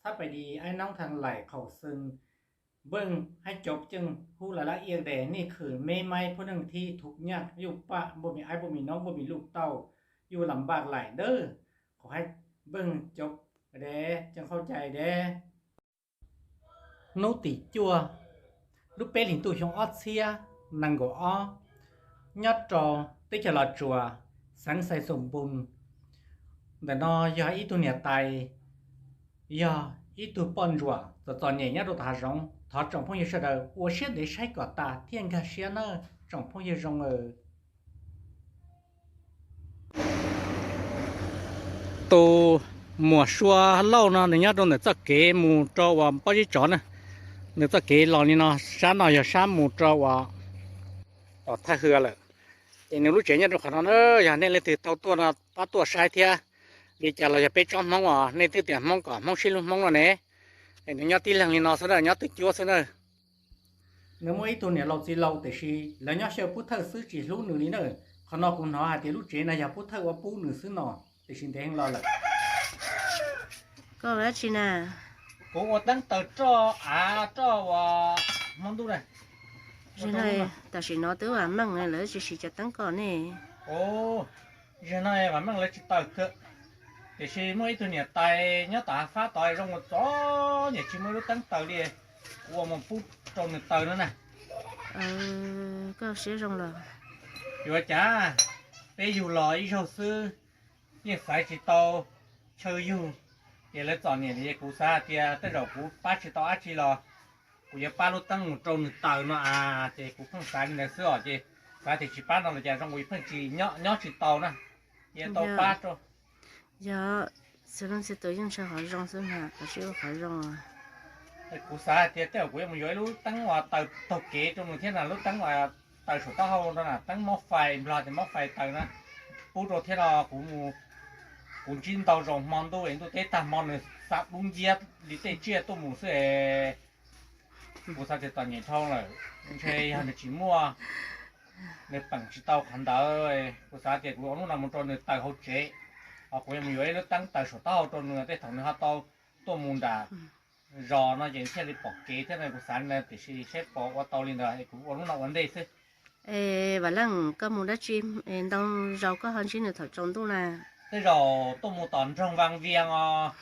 Txhab pais di aib noob thaj laim qhaum xwm npeej haib cov ceej hub lawv lab iaj tes nej khwm meb maib phuj neej thib thuv nyaj yuj paj npuaj mis aib npuaj mis noob npuaj mis luj tauj yuj lam npaj laim ntawd qhov haib npeej cov dev ceej qhauj cai dev. Hnub tim cuaj lub peb hlis ntuj xyoo ob txhiab nees nkaum ob, nyob rau teb chaws Los Tsuas, xeev Xais Xoos Npoos. Ntawm no yog ib tug niam tais, yog ib tug poj ntsuam txom txom nyem nyob rau tom hav zoov. Thov tsoom phooj ywg sawv daws ua siab ntev saib kom tas thiaj nkag siab nawb tsoom phooj ywg zoo. Tus muam Sua Lauj no nws nyob rau ntawm txoj kev mus rau uas pob zeb tsov na. Nws txoj kev los li no, sab no yog sab mus rau uas tom thaj hwm lawm. Ces nws lub tsev nyob rau qhov no na, yog nej leej twg tau tuaj no pab tuaj saib thiab. Li cas los yog peb tsob Hmoob os, nej twb tias Hmoob kom Hmoob sib hlub Hmoob no ne. Es nws nyob tib leeg li no xwb na, nyob twj cuab xwb na. Nws muaj ib tug niam laus txiv laus tiam sis lawv nyob xyaw pub thawj xwb tsis hlub nws li na. Qhov no kuv hnov hais tias lub tsev no yog pub thawj ua pub nws xwb no, tiam sis ntev heev los lawm. Koj ua dab tsi na? Kuv ua teeb taws roj av roj uas hmo ntuj na. Tam sim no twb vam meej lawv tsis siv cov teeb kom ne. Zaum no vam meej lawv tsis taws kawg, tiam sis muaj ib tug niam tais nyob tom hav fab tod zoo ua txom nyem tsis muaj ib lub teeb taws li, kuv ua mus pub rau nws taws no na. Koj siab zoo los. Yuav cas peb yug los ib zaug xwb, yeej xaiv tsis tau chaw yug, ces lawv txom nyem li. Kuv xav hais tias tej zaum kuv pab tsis tau dab tsi los kuv yuav pab lub teeb mus rau nws taws no a, ces kuv pheej xav li ntawd xwb os. Ces xav tias tsis pab no los cas zoo kuv pheej tsis nyob tsis tau na, yuav tau pab rau. Yog xwb leej txiv tus yeej ntshaw qhov zoo xwb mas qhov tsis ua qhov zoo. Kuv xav hais tias tej zaum kuv yuav mus yuav ib lub teeb uas taws taug kev rau nws thiab na, lub teeb uas taws saum taub hau no na, teeb mob fais, Nplog tias mob fais taws na, pub rau thiab no. Kuv mus, kuv ntsib ntau zaus hmo ntuj es ntuj teb tag hmo nws xa dub nciab li tej tsiaj tuaj mus xwb es. Kuv xav tias txom nyem dhau lawm, ntshe yog nws tsis muaj, nws peem tsis tau qhov ntawd. Kuv xav tias kuv ua lub no mus rau nws taws hauv tsev, ho kuv yuav mus yuav ib lub teeb taws saum taub hau rau nws, tej thaum nws ho tau tuaj mus nram zos no ces thiaj li pom kev thiab no. Kuv xav li ntawd tiam sis saib puas ua tau li ntawd, kuv ua lub no ua ntej xwb. Es Vam Leej, koj mus dab tsi ntau zaus koj ho ntsib nws thaum tsaus ntuj na? Tej zaum tuaj mus tom nroog Vaj Vias os,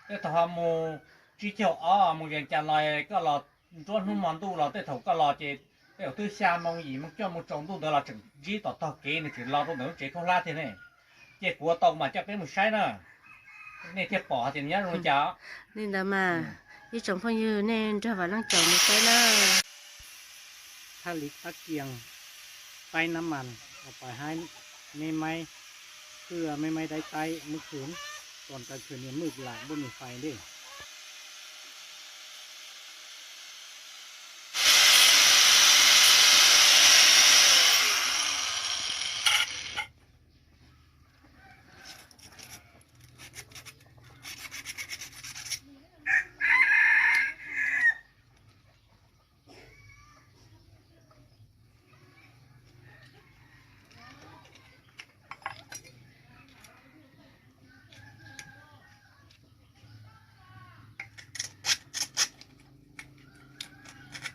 tej thaum ho mus tsib caug ob mus Vias Cas los, koj los nruab hnub hmo ntuj los, tej thaum koj los ces tej zaum twb xya moo yim moo cuaj moo tsaus ntuj ntawd los tseem ntsib tom tog kev, nws tseem los rau ntawm lub tsev khaub hlab thiab ne. Ces kuv ua tau mas coj peb mus saib na, nej thiaj pom hais tias nws nyob zoo li cas. Li ntawd mas, ib tsoom phooj ywg nej nrog Vam Leej caum mus saib na. Thaj li tab kias, taib nab mas, pais haib meb maib, khwb meb maib taib taib muab khwv, tos taw khwv niag mwj lam npuaj niag fais ntej.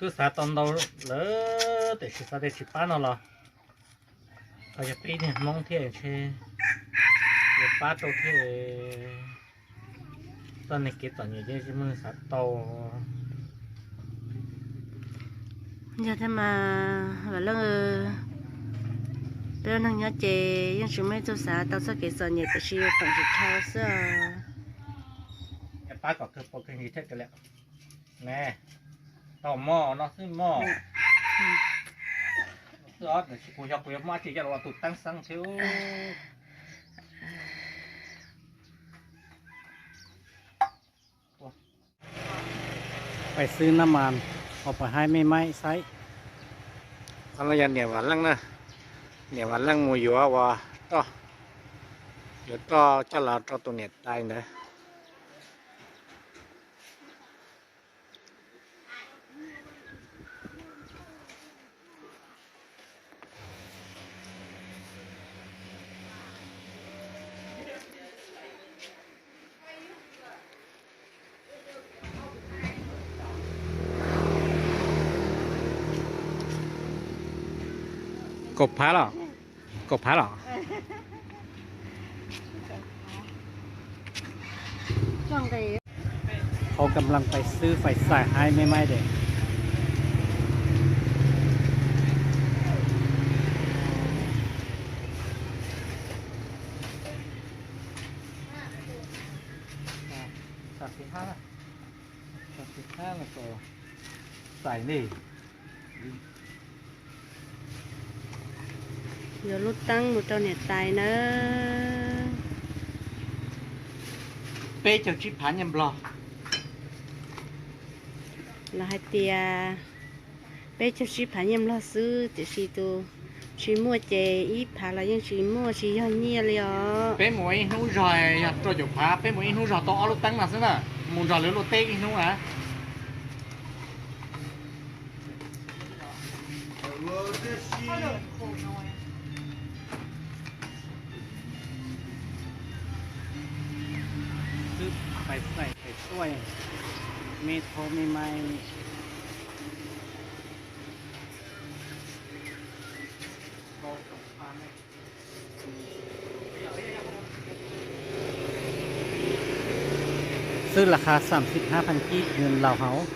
Twb xav tau ntau lawm tiam sis xav tias tsis pab no los ho yog peb niag Hmoob thiab ntshe yuav pab rau thiab. Txoj niag kev txom nyem ces tsis muaj neeg xav tau. Yog thiab mas Vam Leej, peb ua neeg nyob ces yeej tsis muaj ib tug xav tau txoj kev txom nyem tiam sis yuav teem tsis dhau xwb. Pab kom kawg pom kawg ntsis thiab kawg liam. Ne, tau mog, no xwb mog. Xwb os, kuv xyov kuv yuav muab dab tsi coj los ua tus teeb xeeb thiab. Pais xwb nab mas, ho pais haib mej maib xaib. Qhov no yog niam Vam Leej na, niam Vam Leej mus yuav ua roj, yuav roj coj los rau tus niam tais ntawd. Kaum phav los? Kaum phav los? Họ găm lăng phải xư phải xài hai mươi mai để. Xài thứ hai là, xài thứ hai là có xài nè. Yuav lub teeb mus rau niam tais nawb. Peb caug tsib phav nyiaj nplog. Los hais tias peb caug tsib phav nyiaj nplog xwb, tiam sis tus tsis muaj ces ib phav los yeej tsis muaj tsis yog nyiaj li os. Peb mus ib hnub zog yog rau caum phav, peb mus ib hnub zog tau ob lub teeb no xwb na, mus nrog lawv luaj teb ib hnub na. Xwb pais xaim pais tuaj, me tho me mai. Xwb las qha xam xib hab phan kib yun laus hauv.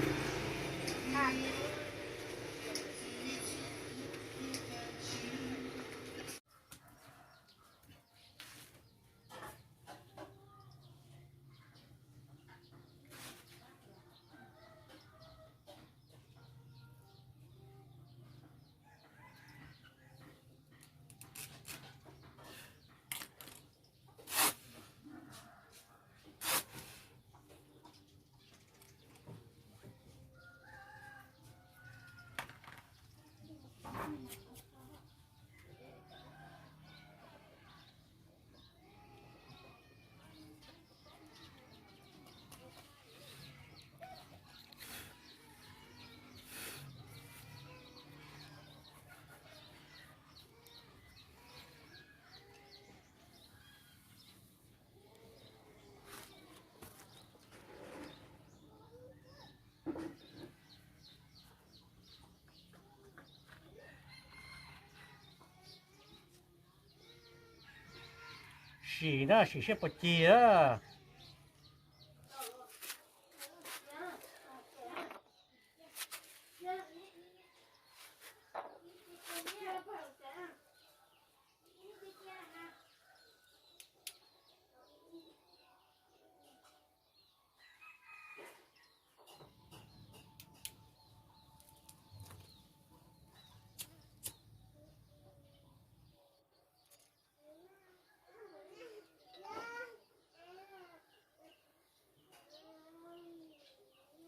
Sim na, sim seb puas cig na.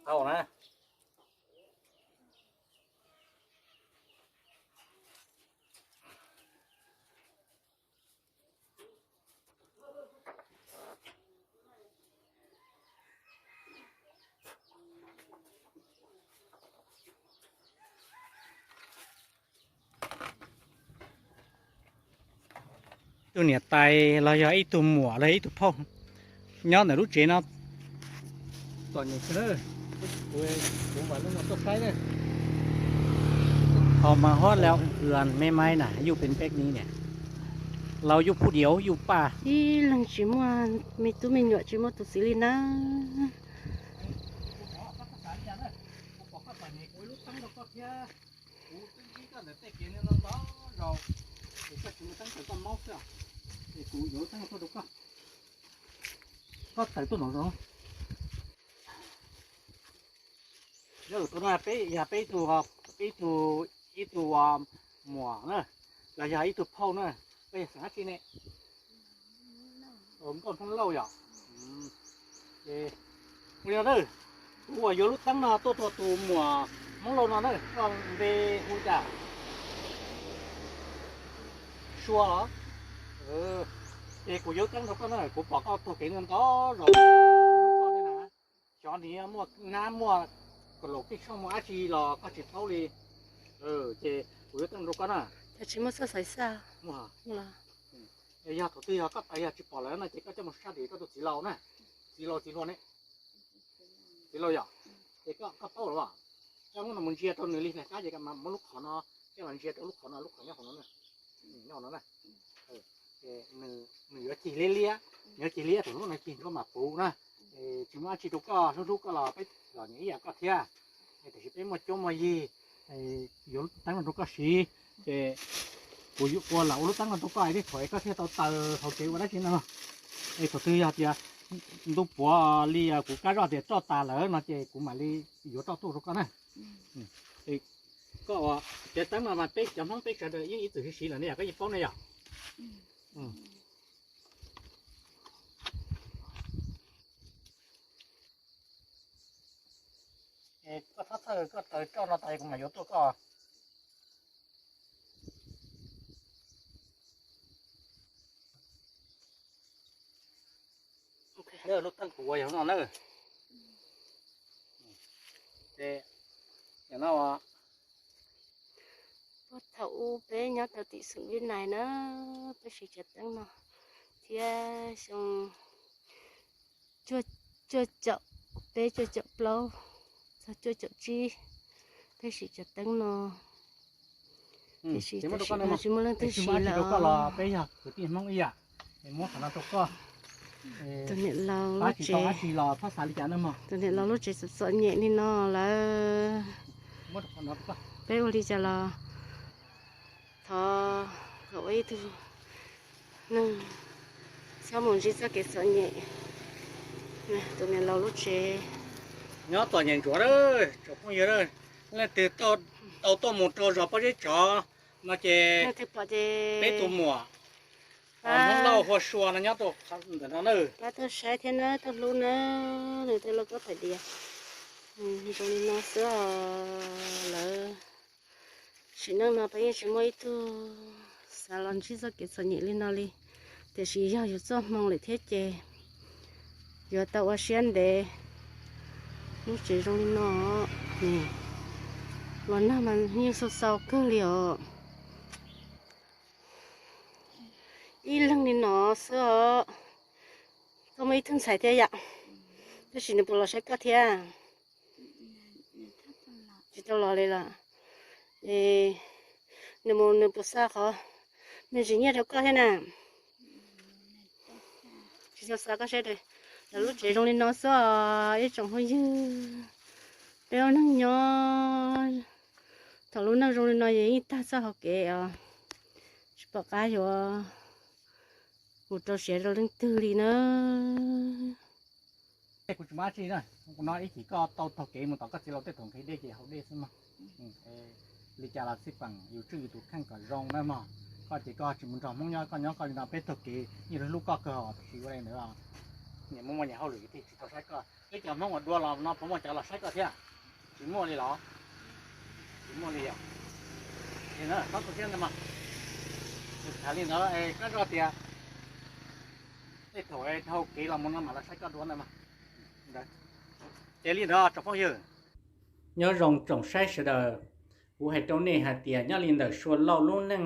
Tau na. Tus niam tais los yog ib tug muam los ib tug phauj nyob ntawm lub tsev no. Ho mas hob lawm, me maib na, yus pem peb ni niam, los yus phuj diav yus paj. Ib leeg tsis muaj me tub me nyuam, tsis muaj tus txiv li na. Koj tawm tuaj no zoo. Yog peb, yog peb tug, peb tug, ib tug muam na, los yog ib tug phauj na, koj yog xeem dab tsi ne? Nkauj Hmoob Lauj yom? Ua li no na, kuv uas yuav lub teeb no tuaj rau tus muam Hmoob Lauj no na, koj npe hu cas? Sua los? Ces kuv yuav teeb rau koj na, kuv pom koj taug kev ntau zaus, xyov nws muaj nab muaj kaum laum kej tshooj muaj dab tsi los koj tsis paub li. Ces kuv yuav teeb rau koj na. Cas tsis muaj xoj xaiv xaj? Yog thaum twg yog koj yog tsis pom lawm no ces koj coj mus sab tim koj tus txiv laus na, txiv laus txiv hluas ne, txiv laus yom, ces koj paub lawm. Koj muab no mus ntsia rau nws li hlais qab ces muab lub qhov no coj los ntsia rau lub qhov no, lub qhov nyob hauv no na. Nws yuav cig liab liab, nws yuav cig liab thaum hnub no cig nruab mas puv na. Tsis muaj dab tsi rau koj, hlub hlub koj los peb los nyiam ib yam koj thiab. Tiam sis peb muaj cuab muaj yig, yuav lub teeb no rau koj siv, ces kuv yuav ua lam ua lub teeb no rau koj es tej thaum es koj thiaj tau taws hauv kev ua dab tsi no. Es thaum twg yog tias ntuj puav li kuv kab zoj tias roj tas lawm no ces kuv mam li yuav roj tuaj rau koj na. Koj ua, cov teeb no mas peb cov Hmoob peb sawv daws yeej ib txwm siv siv lawm ne yom, koj yeej paub ne yom. Koj txhob txhawj, koj taws roj no tas kuv mam yuav tuaj koj. Lub teeb kuv ua yog no na. Puag thaum ub peb nyob rau tim xeev Vib Nais na, peb siv cov teeb no thiab xyoo cuaj caum peb, cuaj caum plaub txog cuaj caum tsib, peb siv cov teeb no. Tiam sis tam sim no tsis muaj leej twg siv lawm. Peb yog kwv tij Hmoob ib yam, muab qhov no rau koj. Tus niam laus lub tsev, tus niam laus lub tsev txom txom nyem li no lawm, peb ua li cas los thov kom ua ib tug neeg txhob mus ntsib txoj kev txom nyem. Tus niam laus lub tsev nyob txom nyem ntsuav, tsoom phooj ywg, leej twg tau tuaj mus rau zos Pob Zeb Tsov no ces peb tus muam Hmoob Lauj Hua Sua no nyob rau ntawm no na. Pab tuaj saib thiab na, tuaj hlub na, nws tuaj lauj kaub tais diav zoo li no xwb os. Lawv sim neej no peb yeej tsis muaj ib tug xav los ntsib txoj kev txom nyem li no li. Tiam sis yog yus txoj hmoo lawm thiab ces yuav tau ua siab ntev. Lub tsev zoo li no, los nag mas yeej xau xau kawg li os. Ib leeg li no xwb os. Koj muaj ib tug ntxhais thiab yom, tab sis nws puas los saib koj thiab? Tsis tau los li los? Es nws mus nws puas xa qhov me ntsis nyiaj rau koj thiab na? Tsis tau xa koj seb. Lawv lub tsev zoo li no xwb os ib tsoom phooj ywg. Peb ua neeg nyob thaum lub neej zoo li no yeej tag txoj hau kev os, tsis pom qab yuav mus rau siav rau leej twg li na. Kuv tsis muaj dab tsi na, no ib chim koj tau taug kev mus tom koj txiv laus tej thaum nqhis dej ces haus dej xwb mog. Li cas los xij peem yus tswj yus tus kheej kom zoo na mog. Koj ces koj tsis mus nrog Hmoob nyob, koj nyob koj li no peb taug kev yeej hlub koj kawg os, tiam sis ua li ntawd niam muaj muaj niam hauj lwm thiaj tsis tau saib koj. Peb cov Hmoob uas dua los no puas muaj cov los saib koj thiab? Tsis muaj li los? Tsis muaj li os. Li na, txhob tu siab ntawd mas. Tham li ntawd es koj zoj tias tej thaum dhau kev los mus no mam los saib koj dua ntawd mas. Ces li ntawd tsoom phooj ywg, nyob zoo tsoom saib sawv daws, kuv hais rau nej hais tias nyob li ntawm Sua Lauj lub neej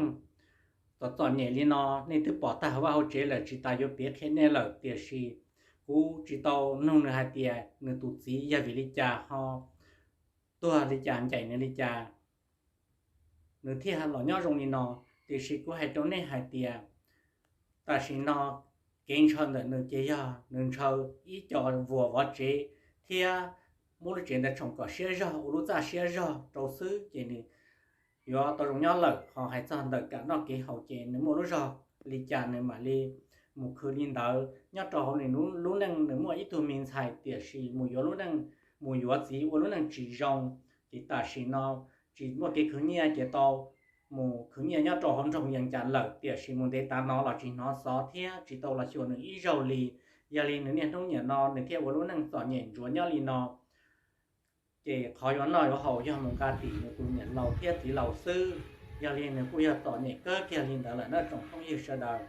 txom txom nyem li no nej twb pom tag hauv vaj hauv tsev lawm, tsis tas yuav piav qhia nej lawm, tiam sis kuv tsis tau nug nws hais tias nws tus txiv yog vim li cas ho tuag li cas, ncaim nws li cas nws thiaj los nyob zoo li no. Tiam sis kuv hais rau nej hais tias tam sim no kev ntshaw ntawm nws ces yog nws ntshaw ib co vuas vov tsev thiab muab lub tsev ntawd tshoom kom siab zog, ua lub txaj siab zog rau xwb ces nws yuav tau zoo nyob lawm. Ho hais txog ntawm kev noj kev haus ces nws muaj lub zog li cas nws mam li mus khwv li ntawd. Nyob rau hauv nws lub neej nws muaj ib tug me ntxhais tiam sis mus yuav lub neej, mus yuav txiv ua lub neej tsis zoo, ces tam sim no tsis muaj kev khwv nyiaj ces tau mus khwv nyiaj nyob rau hauv nroog Yees Cas lawm, tiam sis mus ntev tav no los tsis hnov xov thiab tsis tau los xyuas nws ib zaug li. Yog li nws niaj hnub niam no nws thiaj ua lub neej txom nyem ntsuav nyob li no. Ces qhov yuav noj yuav haus yog mus nqa tim nws tus niam laus thiab txiv laus xwb. Yog li nws kuj yog txom nyem kawg kiag li ntawd lawm na tsoom phooj ywg sawv daws.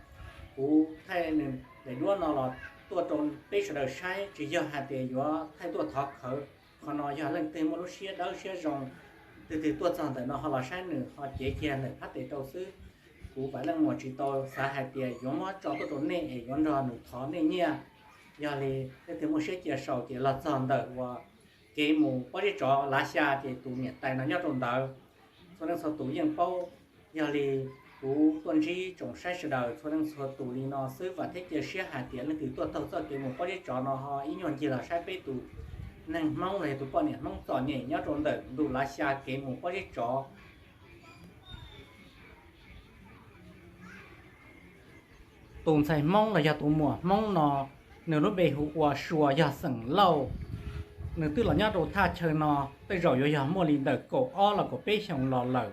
Kuv thaij nws daim duab no los tuaj rau peb sawv daws saib, tsis yog hais tias yuav thaij tuaj thov khawv. Qhov no yog leej twg muaj lub siab dawb siab zoo, twg twg tuaj txog ntawm no ho los saib nws ho cev kiag ntawm phab tes rau xwb. Kuv Vam Leej Muas tsis tau xav hais tias yuav muab tso tuaj rau nej es yuav nrog nws thov nej nyiaj. Yog li leej twg muaj siab cia sau ces los txog ntawm uas kev mus Pob Zeb Tsov lav xya ces tus niam tais no nyob rau ntawd. Txhua leej txhua tus yeej paub. Yog li Kuv tuaj ntsib tsoom saib sawv daws txhua leej txhua tus li no xwb, vam thiab cia siab hais tias leej twg tuaj taug txoj kev mus pob zeb tsov no ho ib nyuag ncig los saib peb tus neeg Hmoob los yog tus poj niam Hmoob txom nyem nyob rau ntawm ntu lav xya kev mus pob zeb tsov. Tus ntxhais Hmoob los yog tus muam Hmoob no, nws lub npe hu ua Sua, yog xeem Lauj. Nws twb los nyob rau thaj chaw no tej zaum yuav yog muaj li ntawm kaum ob los kaum peb xyoos los lawm.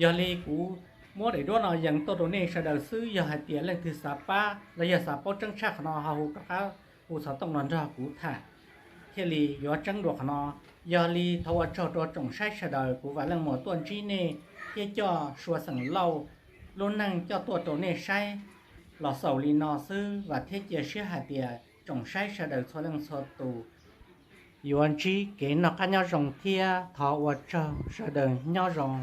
Yog li kuv muab daim duab no yees tuaj rau nej sawv daws xwb, yog hais tias leej twg xav pab los yog xav paub tseeb tshaj qhov no ho hu rov qab hu xov tooj los nrog kuv tham thiaj li yuav tseeb dua qhov no. Yog li thov ua tsaug rau tsoom saib sawv daws, kuv Vam Leej Muas tuaj ntsib nej thiab coj Sua xeem Lauj lub neej coj tuaj rau nej saib los xaus li no xwb, vam thiab cia siab hais tias tsoom saib sawv daws txhua leej txhua tus yuav ntsib kev noj qab nyob zoo thiab thov ua tsaug sawv daws nyob zoo.